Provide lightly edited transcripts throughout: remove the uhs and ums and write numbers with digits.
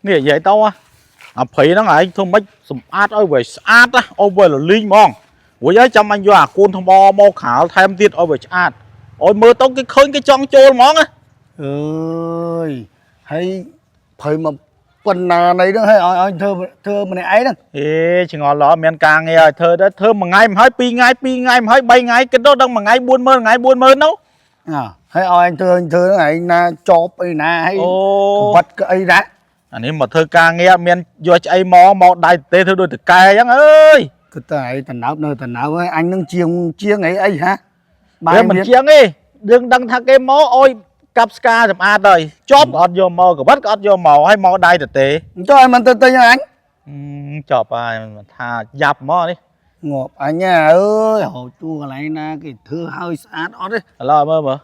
នេះនិយាយទៅអាព្រៃហ្នឹងឯងធ្វើម៉េចសម្អាតឲ្យវាស្អាតណាអូវាលលីងហ្មងរួចហើយចាំអញយកអាកូនថ្មមកក្រាលថែមទៀតឲ្យវាឆ្អាតឲ្យមើលទៅគេឃើញគេចង់ចូលហ្មងណា អើយហើយព្រៃមកប៉ុណ្ណានៃហ្នឹងហើយឲ្យឲ្យធ្វើធ្វើម្នាក់ឯងហ្នឹង អេឆ្ងល់ឡមានការងារឲ្យធ្វើដែរធ្វើមួយថ្ងៃមិនហើយពីរថ្ងៃពីរថ្ងៃមិនហើយបីថ្ងៃគិតទៅដល់មួយថ្ងៃ40000ថ្ងៃ40000នោះ អើហើយឲ្យអញធ្វើអញធ្វើហ្នឹងឯងណាចប់អីណាហើយ អូ វត្តក៏អីដែរ អានេះមកធ្វើការងារអត់មានយកឆ្អីមកមកដៃទេធ្វើដូចតកែអញ្ចឹងអើយ គឺតែឯងតំណើបនៅតំណើបហើយអញនឹងជាងជាងអីអីហា វាមិនជាងទេយើងដឹងថាគេមកអោយកាប់ស្កាសម្អាតហើយជាប់ក៏អត់យកមកកវិតក៏អត់យកមកហើយមកដៃទៅទេ ចុះឲ្យមិនទៅទិញឲ្យអញ ចប់ហើយមិនថាយ៉ាប់មកនេះ ងាប់អញណាអើយហៅជួកន្លែងណាគេធ្វើឲ្យស្អាតអត់ទេ ឥឡូវឲ្យមើលមើល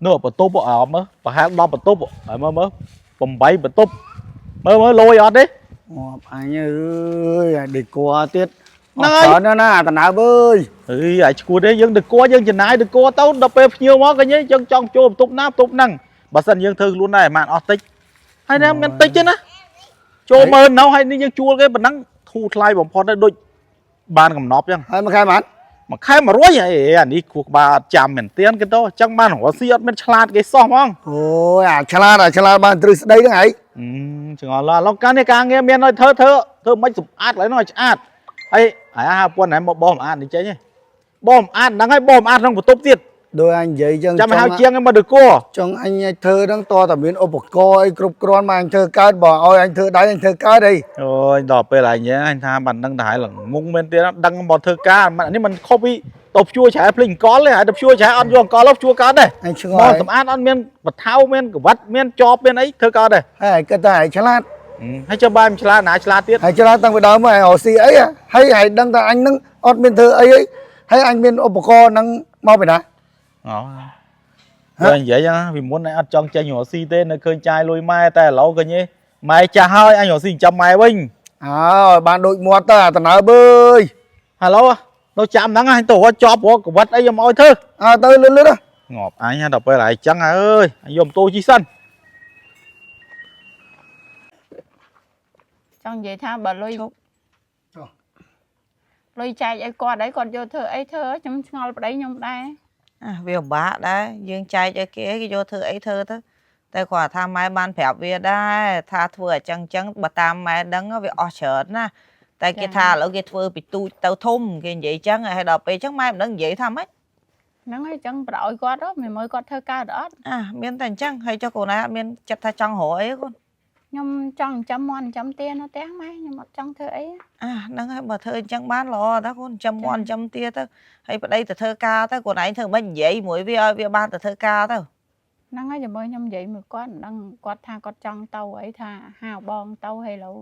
នោះបន្ទប់អោមើលប្រហែល10បន្ទប់ឲ្យមើលមើល8បន្ទប់មើលមើលលយអត់ទេ ងាប់អញអើយឲ្យដេកគួរទៀត ហ្នឹងហើយ អត់ច្រើនណាស់ណាអាតំណើបអើយ អីអាយឈួតទេយើងទៅគួរយើងចំណាយទៅគួរទៅដល់ពេលភ្ញៀវមកកញ្ញាយើងចង់ចូលបន្ទប់ណាបន្ទប់ហ្នឹងបើសិនយើងធ្វើខ្លួនដែរមិនអស់តិចហើយណាមានតិចទេណាចូលមើលនៅហើយនេះយើងជួលគេប៉ុណ្ណឹងធូរថ្លៃបំផុតហើយដូចបានកំណប់ចឹង ហើយមកខែបាន មួយខែ100ហីអានេះខួរក្បាលអត់ចាំមែនទៀនគេទៅចឹងបានរស់ស៊ីអត់មានឆ្លាតគេសោះហ្មង អូយអាឆ្លាតអាឆ្លាតបានទ្រឹស្ដីហ្នឹងឯង អឺចងល់ឡងកាលនេះការងារមានឲ្យធ្វើធ្វើធ្វើមិនសម្អាតឡើយនោះឲ្យឆ្អាតហើយអា5000ហ្នឹងមកបោះសម្អាតនេះចេញហ៎បោះសម្អាតហ្នឹងហើយបោះសម្អាតក្នុងបន្ទប់ទៀត ដោយអញនិយាយចឹង ចាំឲ្យហៅជាងឲ្យមកទៅគួរ ចង់អញឲ្យធ្វើហ្នឹងតតែមានឧបករណ៍អីគ្រប់គ្រាន់មកអញធ្វើកើតបើឲ្យអញធ្វើដៃអញធ្វើកើតអី អូយដល់ពេលឯងញ៉ែអញថាបានដឹងតែហើយល្ងងមែនទៀតដឹងមកធ្វើការមិននេះมันខុសពីទៅភ្ជួរច្រែភ្លេចអង្គលទេហើយទៅភ្ជួរច្រែអត់យកអង្គលទៅភ្ជួរកើតដែរ អញឆ្ង មក ល់ សម្អាតអត់មានបថៅមានកវ៉ាត់មានចបមានអីធ្វើកើតដែរ ហើយគិតថាឯងឆ្លាត ហើយចុះបាយមិនឆ្លាតណាឆ្លាតទៀត ហើយឆ្លាតតាំងពីដើមមកឯងរកស៊ីអីហ៎ហើយឯងដឹងថាអញហ្នឹងអត់មានធ្វើអីអីហើយអញមានឧបករណ៍ហ្នឹងមកពីណា អូបើនិយាយចឹងពីមុនឯងអត់ចង់ចេញរកស៊ីទេនៅឃើញចាយលុយម៉ែតែឥឡូវឃើញទេម៉ែចាស់ហើយអញរកស៊ីចាំម៉ែវិញ អើឲ្យបានដូចមាត់ទៅអាតំណើបអើយ ហៅឡូនៅចាំហ្នឹងអញទៅរកចបរកកវ៉ាត់អីយកមកឲ្យធ្វើ អើទៅលឿនលឿនណា ងាប់អញដល់ពេលឯងចឹងអើយអញយកម៉ូតូជិះសិន ចង់និយាយថាបើលុយ ឈប់ លុយចែកឲ្យគាត់ហើយគាត់យកធ្វើអីធ្វើខ្ញុំឆ្ងល់ប្តីខ្ញុំដែរ អាវាពិបាកដែរយើងចែកឲ្យគេគេយកធ្វើអីធ្វើទៅតែគាត់ថាម៉ែបានប្រាប់វាដែរថាធ្វើអញ្ចឹងអញ្ចឹងបើតាមម៉ែដឹងវាអស់ច្រើនណាតែគេថាឥឡូវគេធ្វើពីទូចទៅធំគេនិយាយអញ្ចឹងហើយដល់ពេលអញ្ចឹងម៉ែមិនដឹងនិយាយថាម៉េច ហ្នឹងហើយអញ្ចឹងប្រឲ្យគាត់ទៅមិនមើលគាត់ធ្វើកើតអត់ អាមានតែអញ្ចឹងហើយចុះកូនឯងអត់មានចិត្តថាចង់រកអីទេកូន ខ្ញុំចង់ចាំមន់ចាំទានៅផ្ទះម៉ែខ្ញុំអត់ចង់ធ្វើអី អាហ្នឹងហើយបើធ្វើអញ្ចឹងបានល្អតើកូនចាំមន់ចាំទាទៅហើយប្តីទៅធ្វើការទៅកូនឯងធ្វើមិននិយាយមួយវាឲ្យវាបានទៅធ្វើការទៅ ហ្នឹងហើយចាំមើលខ្ញុំនិយាយមួយគាត់មិនដឹងគាត់ថាគាត់ចង់ទៅអីថាហៅបងទៅហើយឡូវ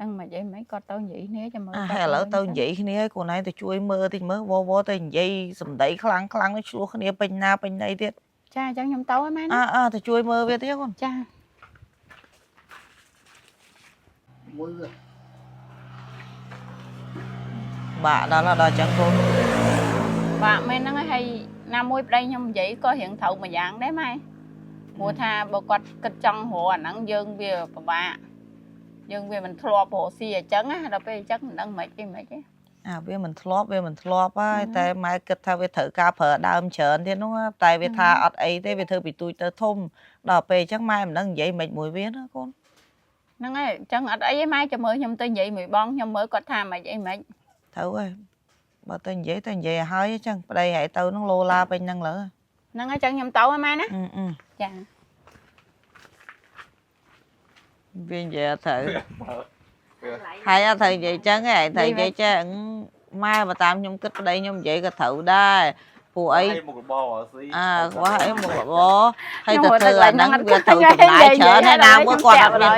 ដឹងមិនអីមិនគាត់ទៅនិយាយគ្នាចាំមើល អា គាត់ ហើយឥឡូវទៅនិយាយគ្នាហើយកូនឯងទៅជួយមើលតិចមើលវវទៅនិយាយសម្ដីខ្លាំងខ្លាំងឆ្លោះគ្នាពេញណាពេញណីទៀត ចាអញ្ចឹងខ្ញុំទៅហើយម៉ែណា អើអើទៅជួយមើលវាទៀតកូន ចា មួយវា បាក់ដល់ហើយដល់អញ្ចឹងកូន បាក់មែនហ្នឹងហើយណាមួយប្តីខ្ញុំនិយាយក៏រៀងត្រូវមួយយ៉ាងដែរម៉ែព្រោះថាបើគាត់គិតចង់រកអាហ្នឹងយើងវាពិបាកយើងវាមិនធ្លាប់រកស៊ីអញ្ចឹងណាដល់ពេលអញ្ចឹងមិនដឹងមិនអីមិនទេ អាវាមិនធ្លាប់វាមិនធ្លាប់ហើយតែម៉ែគិតថាវាត្រូវការប្រើដើមច្រើនទៀតនោះណាតែវាថាអត់អីទេវាធ្វើពីទូចទៅធំដល់ពេលអញ្ចឹងម៉ែមិនដឹងនិយាយមិនមួយវាណាកូន ហ្នឹងហើយអញ្ចឹងអត់អីទេម៉ែចាំមើលខ្ញុំទៅនិយាយមួយបងខ្ញុំមើលគាត់ថាមិនអីមិន ត្រូវហើយបើទៅនិយាយទៅនិយាយឲ្យហើយអញ្ចឹងប្តីហើយទៅនឹងឡូឡាពេញហ្នឹងលើ ហ្នឹងហើយអញ្ចឹងខ្ញុំទៅហើយម៉ែណា អឺអឺ ចា វានិយាយអត់ត្រូវហើយអត់ត្រូវនិយាយចឹងឯងត្រូវនិយាយចេះអឺម៉ែបើតាមខ្ញុំគិតប្តីខ្ញុំនិយាយក៏ត្រូវដែរពួកអី មុខរបរស៊ី អើខ្វះអីមុខរបរហើយទៅធ្វើអាហ្នឹងវាត្រូវចំណាយច្រើនហើយណាមួយគាត់អត់មាន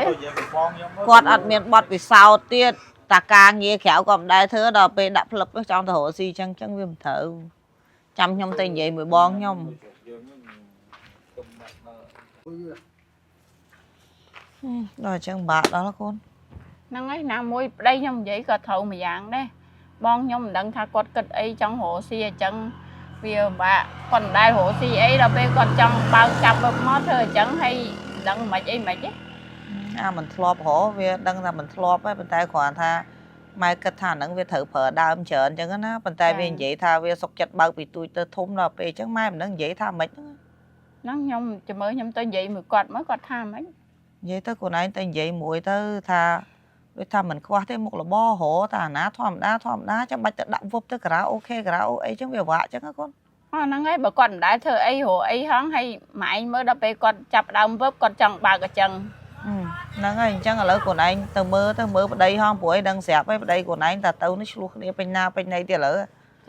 គាត់អត់មានបត់ពិសោធន៍ទៀតតាការងារក្រៅក៏មិនដែលធ្វើដល់ពេលដាក់ផ្លឹបចង់ទៅរកស៊ីចឹងចឹងវាមិនត្រូវចាំខ្ញុំទៅនិយាយមួយបងខ្ញុំដល់អញ្ចឹងបាក់ដល់កូន ហ្នឹងហើយណាមួយប្តីខ្ញុំនិយាយក៏ត្រូវមួយយ៉ាងដែរបងខ្ញុំមិនដឹងថាគាត់គិតអីចង់រកស៊ីអញ្ចឹងវាពិបាកគាត់មិនដែលរកស៊ីអីដល់ពេលគាត់ចង់បើកចាប់មកធ្វើអញ្ចឹងហើយមិនដឹងមិនអីមិនទេ អាមិនធ្លាប់រកវាដឹងថាមិនធ្លាប់ហើយប៉ុន្តែគ្រាន់ថាម៉ែគិតថាហ្នឹងវាត្រូវប្រើដើមច្រើនអញ្ចឹងណាប៉ុន្តែវានិយាយថាវាសុកចិត្តបើកពីទូចទៅធំដល់ពេលអញ្ចឹងម៉ែមិនដឹងនិយាយថាម៉េចហ្នឹង ហ្នឹងខ្ញុំចាំមើលខ្ញុំទៅនិយាយមួយគាត់មើលគាត់ថាម៉េច និយាយទៅខ្លួនឯងទៅនិយាយមួយទៅថាដូចថាមិនខ្វះទេមុខរបររកតែអាណាធម្មតាធម្មតាចាំបាច់ទៅដាក់វឹបទៅការ៉ាអូខេការ៉ាអូអីចឹងវាវាក់ចឹងណាកូន អស់ហ្នឹងហើយបើគាត់មិនដែលធ្វើអីរកអីហងហើយម៉ែឯងមើលដល់ពេលគាត់ចាប់ដើមវឹបគាត់ចង់បើកអញ្ចឹង ហ្នឹងហើយអញ្ចឹងឥឡូវខ្លួនឯងទៅមើលទៅមើលប្តីហងព្រោះឯងដឹងស្រាប់ហើយប្តីខ្លួនឯងតែទៅនេះឆ្លោះគ្នាពេញណាពេញណីទៀតឥឡូវ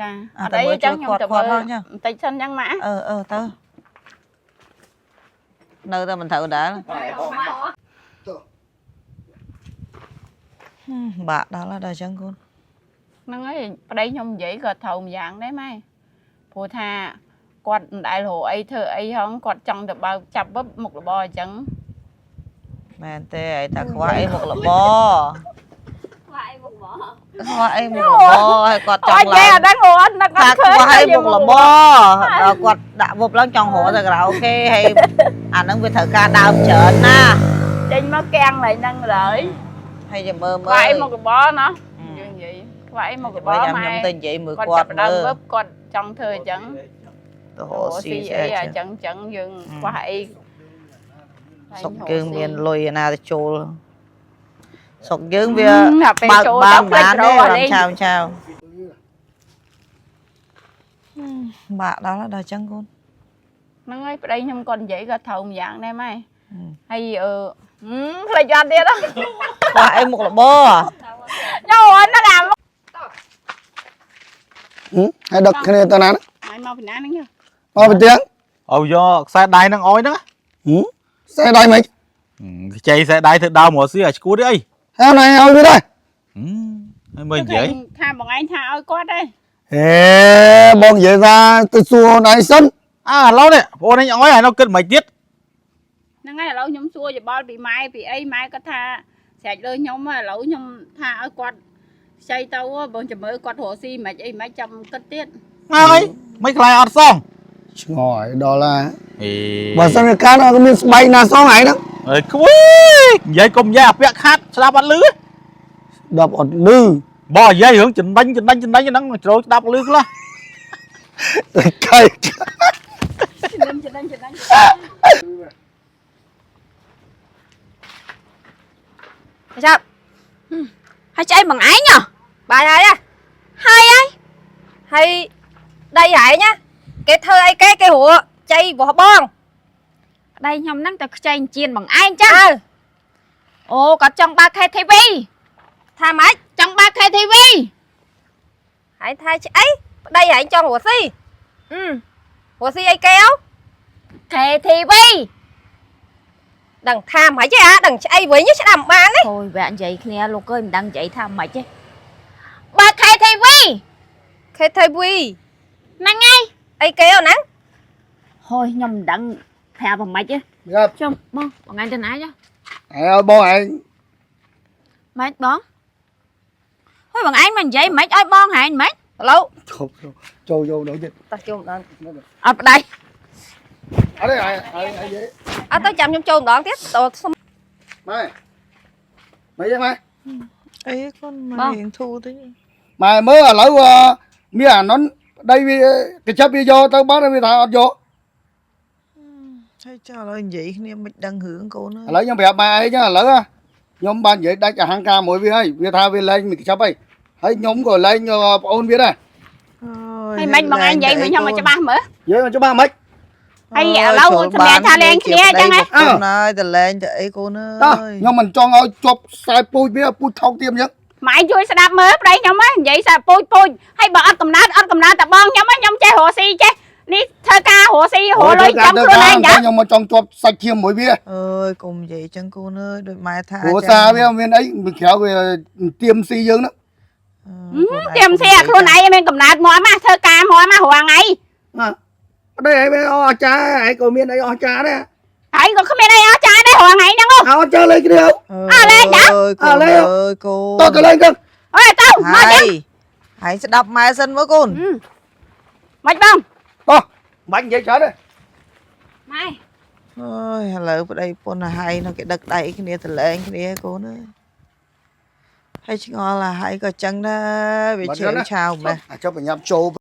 ចា អា អត់អី តែមើល អញ្ចឹងខ្ញុំ ជួយ ទៅមើល គាត់គាត់ហងចឹង បន្តិចសិនអញ្ចឹងម៉ាក់ អឺអឺទៅនៅតែមិនត្រូវដែរបាក់ដល់ហើយដល់អញ្ចឹងកូន ហ្នឹងហើយប្តីខ្ញុំនិយាយក៏ត្រូវម្យ៉ាងដែរម៉ែព្រោះថាគាត់មិនដែលរកអីធ្វើអីហងគាត់ចង់ទៅបើកចាប់វឹបមុខរបរអញ្ចឹង មែនទេឯងតែខ្វះអីមុខរបរ ខ្វះអីមុខរបរ ខ្វះអីមុខរបរហើយគាត់ច អ ង់ឡើង ត់និយាយអត់ដឹងរកអត់នឹកអ ថា ត់ឃើញ ខ្វះអី តែ មុខរបរដល់គាត់ដាក់វឹបឡើងចង់រកទៅការ៉ាអូខេហើយអាហ្នឹងវាត្រូវការដើមច្រើនណាស់ ចេញមកកាំងឡើងហ្នឹងឡើយ ហើយចាំមើល ខ្វះ មើល អីមុខរបរណោះយើងនិយាយខ្វះអីមុខរបរ ចាំ ម៉ែ ខ្ញុំទៅនិយាយមួយ គាត់ គាត់ ចាប់ដើម មើល វឹបគាត់ចង់ធ្វើអញ្ចឹង ទៅរ រក កស៊ី ស៊ី អី អីអ អញ្ចឹង ញ្ចឹងអញ្ចឹងយើងខ្វះអី ស្រុកយើងមានលុយណាទៅចូលស្រុកយើងវា ដល់ពេល បើក ចូល បាន ទៅភ្លេច បានទេ រក បាន លេង ឆាវឆាវបាក់ដល់ហើយដល់អញ្ចឹងកូន ហ្នឹងហើយប្តីខ្ញុំគាត់និយាយក៏ត្រូវម្យ៉ាងដែរម៉ែហើយអឺហឹមភ្លេចអត់ទៀតហ៎ ខ្វះអីមុខរបរ ញ៉ូអត់ហ្នឹងអា ហឹមហើយដឹកគ្នាទៅណា ម៉ែមកពីណាហ្នឹងញ៉ មកពីទៀង ឲ្យយកខ្សែដៃហ្នឹងអោយហ្នឹង ហឹមខ្សែដៃមិន ខ្ចីខ្សែដៃធ្វើដើមរកស៊ីឲ្យឈួតទេអី ហើយណៃឲ្យវាដែរ ហើយមើលនិយាយ ថាបងឯងថាឲ្យគាត់ដែរ ហេបងនិយាយថាទៅសួរណៃសិន អើឥឡូវនេះបងឯងអោយហើយនៅគិតមិនទៀត ហ្នឹងហើយឥឡូវខ្ញុំសួរយោបល់ពីម៉ែពីអីម៉ែគាត់ថាស្រែកលើខ្ញុំឥឡូវខ្ញុំថាឲ្យគាត់ខ្ចីទៅបងចាំមើលគាត់រកស៊ីមិនអីមិនចាំគិតទៀត ហើយមិនខ្លាយអត់សង ឆ្ងល់ឲ្យដល់ហើយ អេ បើសិនជាកាលអត់មានស្បែកណាសងឯងហ្នឹង អើយខ្វីនិយាយកុំនិយាយអាពាក់ខាត់ស្ដាប់អត់លឺ ដប់អត់លឺ បើនិយាយរឿងចំណេញចំណេញចំណេញហ្នឹងជ្រោស្ដាប់លឺខ្លះ កែ ចំណេញចំណេញចំណេញ ចាប់ ហើយចៃបងឯងហ៎ បាយហើយហ៎ ហើយហើយ ហើយដីហែងណាគេធ្វើអីគេគេរកចៃរបស់បង ប្តីខ្ញុំហ្នឹងទៅខ្ចីជៀនបងឯងចឹង អើ អូគាត់ចង់បើក KTV ថាម៉េច ចង់បើក KTV ហើយថាឆ្អីប្តីហែងចង់រកស៊ី អឺ រកស៊ីអីគេហ៎ KTV ដឹងថាម៉េចទេអាដឹងឆ្អីវិញស្ដាប់មិនបានទេ អូយវគ្គនិយាយគ្នាលោកអើយមិនដឹងនិយាយថាម៉េចទេបើក KTV KTV ហ្នឹងហើយ អីគេហ៎ហ្នឹង ហូយខ្ញុំមិនដឹងប្រាប់ថាម៉េចទេ បាទ ចុះបងបងឯងទៅណាចុះ ហើយឲ្យបងឯង ម៉េចបងហូយបងឯងមកនិយាយម៉េចឲ្យបងហែងម៉េច ឥឡូវ ឈប់ចូលយកដល់ទៀត តោះចូលម្ដង អត់ប្តី អត់ទេឯងឯងឯង អត់ទៅចាំខ្ញុំចូលម្ដងទៀតតសុំ ម៉ែម៉ែទេម៉ែ អីកូនម៉ែរៀងធូរតិច ម៉ែមើលឥឡូវមានអាននប្តីវាកញ្ចាប់វាយកទៅបាត់វាថាអត់យក ហើយចុះឥឡូវនិយាយគ្នាមិនដឹងរឿងកូនអើយ ឥឡូវខ្ញុំប្រាប់ម៉ែឯងចឹងឥឡូវខ្ញុំបាននិយាយដាច់អហង្ការមួយវាហើយវាថាវាលែងមានកញ្ចាប់ហើយហើយខ្ញុំក៏លែងប្អូនវាដែរ ហើយមិនបងឯងនិយាយមួយខ្ញុំមកច្បាស់មើល និយាយមកច្បាស់មិន ហើយឥឡូវសម្រាប់ថាលែងគ្នាអញ្ចឹងហ៎ កូនអើយទៅលែងទៅអីកូនអើ តោះ យ ខ្ញុំមិនចង់ឲ្យជាប់ខ្សែពូជវាពូជថោកទៀតអញ្ចឹង ម៉ែជួយស្ដាប់មើលប្តីខ្ញុំហ៎និយាយសាពូជពូជហើយបើអត់កំណើតអត់កំណើតតែបងខ្ញុំហ៎ខ្ញុំចេះរកស៊ីចេះនេះធ្វើការរកស៊ីរកលុយចាំខ្លួនឯងចា ខ្ញុំមកចង់ជាប់សាច់ឈាមមួយវា អើយកុំនិយាយអញ្ចឹងកូនអើយដូចម៉ែថា ព្រោះសារវាមានអីវាក្រៅវាទៀមស៊ីយើងហ្នឹង ទៀមស៊ីអាខ្លួនឯងមានកំណើតមកមកធ្វើការមកមករាល់ថ្ងៃ ណាប្តីឯងមានអស្ចារ្យឯងក៏មានអីអស្ចារ្យដែរ ហើយក៏គ្មានអីអស្ចារ្យដែររាល់ថ្ងៃហ្នឹង អោចាលេងគ្នា អើលែងចា អើយកូនអើយកូន តោះទៅលេងទៅ អើយទៅមក ហើយហើយស្ដាប់ម៉ែសិនមើលកូន មកបង តោះបាញ់និយាយច្រើនទេ ម៉ែ អើយឥឡូវប្តីប្រពន្ធអាហៃនោះគេដឹកដៃគ្នាទៅលែងគ្នាកូនអើយហើយឆ្ងល់អាហៃក៏ចឹងដែរវាជឿឆាវម៉េះ អាចុះបញ្ញាប់ចូល